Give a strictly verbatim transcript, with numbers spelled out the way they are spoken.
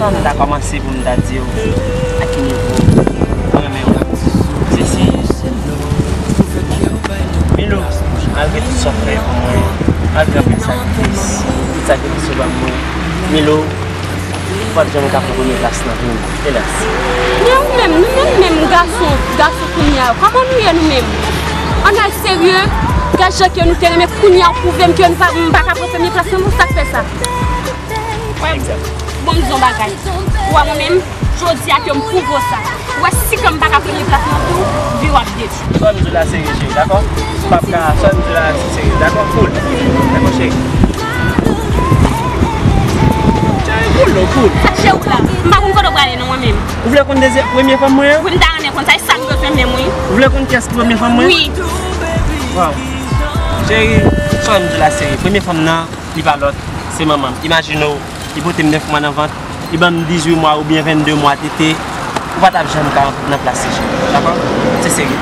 Sa m ta kòmanse pou m ta di w a ki nivo mwen renmen w. Se serye. Milo, malgre tout sa w fè pou mwen, malgre anpil sakrifis, tout sakrifis ou ban mwen, Milo, ou p ap janm ka pran premye plas nan vi m, elas. Men ou menm, nou menm, menm gason, gason kounye a, kòman nou ye nou menm? Ann al serye, gad jan ke nou te renmen, kounye a ou pwouve m ke nou pa, m pa ka pran premye plas nan, men sa k fè sa? Wè, bon, m di yon bagay. Ou wè mwen menm, jodi a ke m pwouve w sa. Ou wè si ke m pa ka premye plas nan tou, vi w ap detwi. Sa m di w la serye, cheri, dakò? M p ap ka, sa m di w la se serye, dakò? Cool. Dakò, cheri? Cool, non, cool. Sa cheri w la. M pa konn kote w prale non, mwen menm. Ou vle konn dezye, premye fanm mwen an? Wi, m ta renmen konn sa, e sa m bezwen menm, wi. Ou vle konn kiyès ki premye fanm mwen? Wi. Waw. Cheri, sa m di w la serye. Premye fanm nan, li pa lòt, se manman m. Imajine w, li pote m nèf mwa nan vant, li ban m dizuit mwa oubyen vennde mwa tete, ou pa t ap janm ka nan plas li, cheri. Dakò? Se serye.